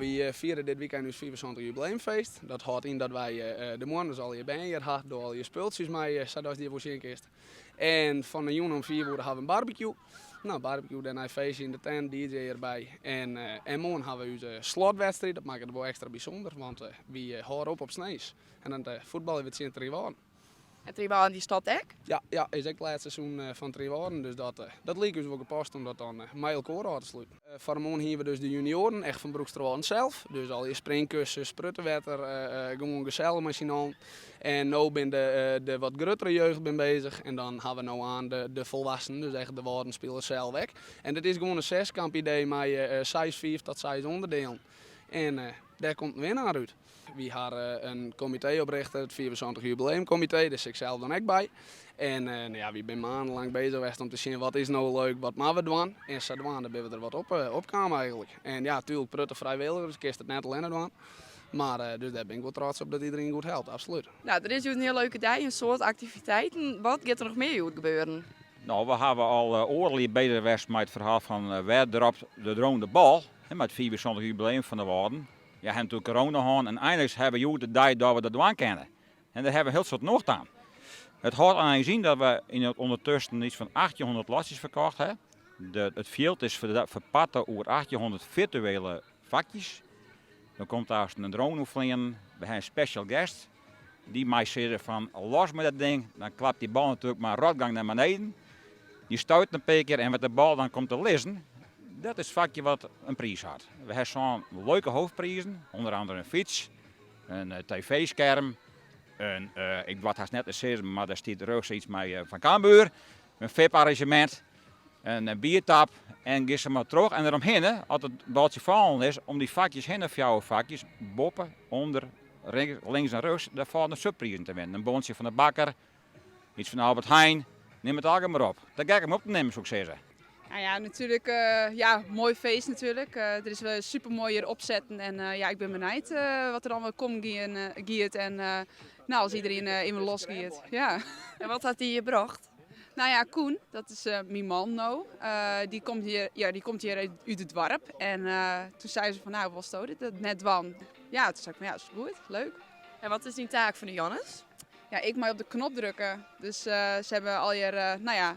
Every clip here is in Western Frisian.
Wy fiere dit wykein ús 75 jubileumfeest. Dat hâldt yn dat wy de moarns allegear bern hjir ha, do allegear spultsjes mei sadatst dy wol sjen kinst. En fan 'e jûn om 5 oere ha we in barbecue. No, barbecue, dêrnei feestje yn de tent, DJ derby. En moarn ha we ús slotwedstriid, dat makket it wol ekstra bysûnder, want wy hâlde op op sneins. En dan fuotbalje we tsjin Trynwâlden. En Trynwâlden dy stopt ek? Ja, is ek it lêste seizoen fan Trynwâlden, dus dat like ús wol gepast om dat dan mei elkoar ôf te sluten. Foar de moarn hiene we dus de junioaren, echt fan Broeksterwâlden sels. Dus allegear springkussens, spruttewetter, gewoan gesellich mei syn allen. En no bin de wat gruttere jeugd bin bezich en dan ha we no oan de folwassenen, dus echt de Wâlden-spilers sels ek. En dit is gewoan in seskamp idee mei seis, fiif tot seis ûnderdielen. En dêr komt in winnaar út. Wy ha in komitee oprichte, it 75 jubileumkomitee, dêr sit ik sels dan ek by. En no ja, wy binne maandenlang bezich west om te sjen wat is no leuk, wat moatte we dwaan. En sadwaande binne we der wat op opkaam eigentlik. En ja, tuerlik protte frijwilligers, kinst it net allinne dwaan. Mar dus dêr bin ik wol trots op dat iderien goed helpt, absolút. No, der is hjoed in hiel leuke dei, in soad aktiviteiten. Wat giet der noch mear hjoed gebeuren? No, we hawwe al oardel jier bezich west mei it ferhaal fan wêr dropt de drone de bal, mei it 75 jubileum fan de Wâlden. Ja, ha natuerlik corona hân en einliks hawwe we hjoed de dei dat we dat dwaan kinne. En dêr hawwe we hiel soad nocht aan. It hâldt eins yn dat we yn it ûndertusken iets fan 1800 lotsjes ferkocht ha. De, it fjild is ferparte oer 1800 firtuele fakjes. Dan komt aanst in drone oerfleanen. We ha in special guest. Dy mei sizze fan los mei dat ding. Dan klapt dy bal natuerlik mei in rotgang nei beneden. Dy stuit in pear kear en wat de bal dan komt te lizzen, dat is it fakje wat in priis hat. We ha sân leuke hoofdprizen, ûnder andere in fyts, in tv-skerm, in, ik doar it hast net te sizzen, mar der stiet rjochts iets mei fan Cambuur, in VIP-arranzjemint, in biertap en gean sa mar troch. En deromhinne, as it baltsje fallen is, om dy fakjes hinne, fjouwer fakjes, boppe, ûnder, links en rjochts, dêr fâlden subprizen te winnen. In bontsje fan de bakker, iets fan Albert Heijn, nim it allegear mar op. Te gek om op te nimmen, soe ik sizze. Nou ja, natuerlik, ja, moai feest natuerlik. Der is wer super moai hjir opsetten en ja, ik bin benijd wat der allemaal kommen giet en nou, as iderien even los giet. Ja. En wat hat dy brocht? Nou ja, Koen, dat is myn man no, dy komt hjir, ja, dy komt hjir út it doarp en toen sei se fan nou, wolsto dit net dwaan? Ja, toen sei ik fan ja, is goed, leuk. En wat is dyn taak fan de Jannes? Ja, ik mei op de knop drukke. Dus se hawwe allegear, nou ja,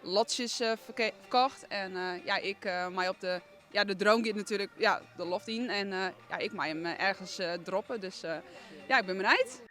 lotsjes ferkocht. En ja, ik mei op de, ja, de drone giet natuerlik, ja, de loft yn. En ja, ik mei him ergens droppe. Dus ja, ik bin benijd.